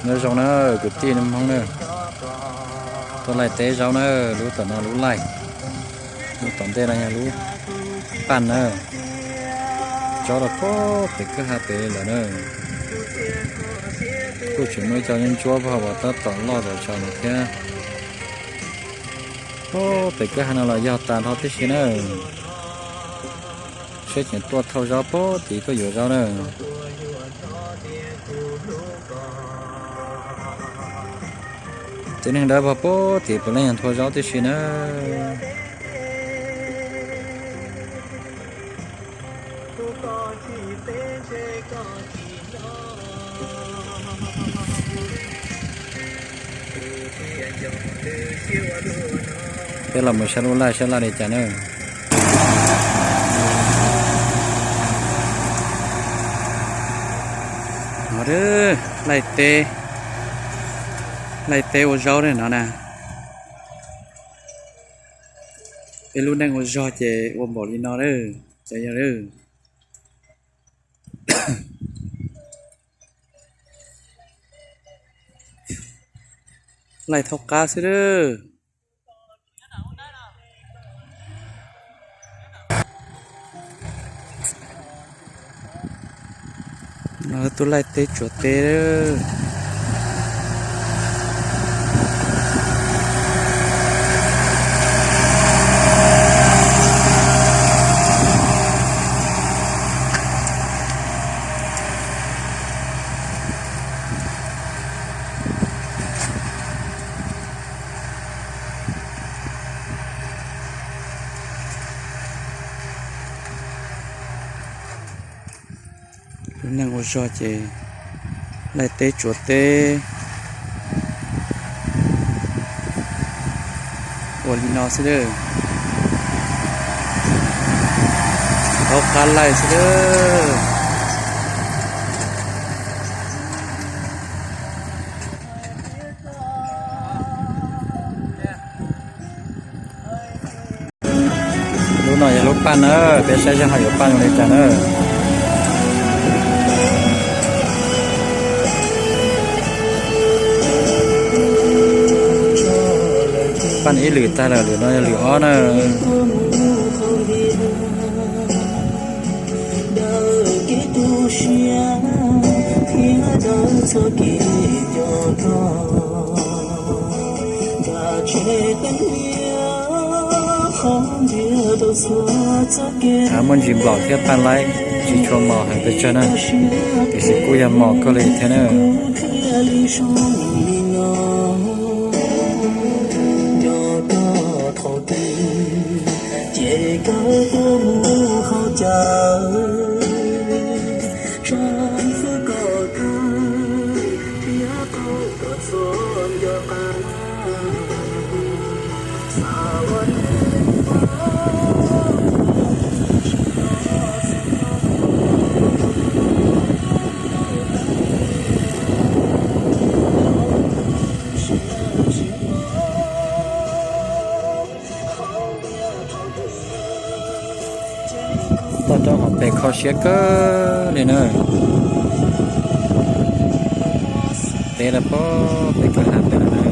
Nyob zoo na kwv tij Hmoob na, tuaj laij teb zaub na, lub tom no lub laij, lub tom ntej no yog lub paj na. Zaub rau pem kwj ha pem lawm na. Kuj tseem muaj ib co ntsuab pag uas tab tom loj zom zaws no thiab. Pem kwj ha no los yog tas nrho tib si na. Seb tseem tuaj thauj zaub pem tid tuaj yuav zaub na. Tib neeg dawb vog pem tid puav leej yog nthua zaub tib si na. Peb los mus saib lub laij saib laij li cas na. No, laij teb, laij teb ua zaub no na. Peb lub neej ua zog ces ua npaum li no lawm, cov yawg lawm. Laij thaub qab xwb lawm. No tuaj laij teb tsuav teb. Lub neej ua zog ces laij teb tsuav teb ua li no xwb lawm. Thaub qab laij xwb lawm. Lub no yog lub paj na, peb saib seb ho yuav paj zoo li cas na. Paj ib lwm tag lawm, lwm no yog lwm ob na. Muaj ntsis nplaum thiab paj laib, tsis tshua mos heev pes tsawg na, tiam sis kuj yog mos kawg li thiab na. Toj roob hauv pes kho siab kawg li na. Teb lawm pem kwj ha pem lawm na.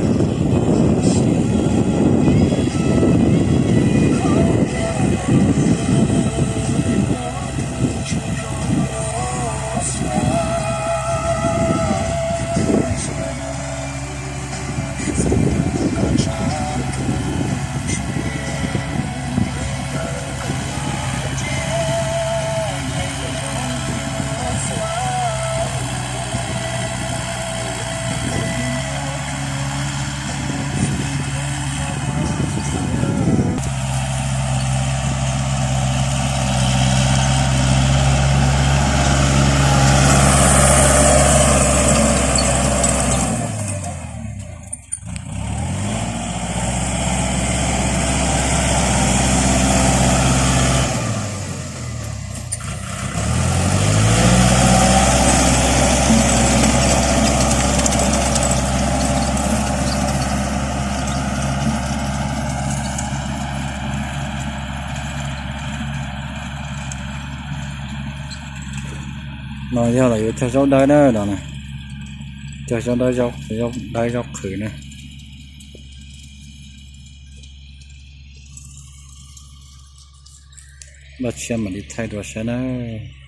No yog los yuav cog zaub dawb na los. Yog zaub dawb, zaub qhwv na. Npaj tshiab mam li thaij dua saib nawb.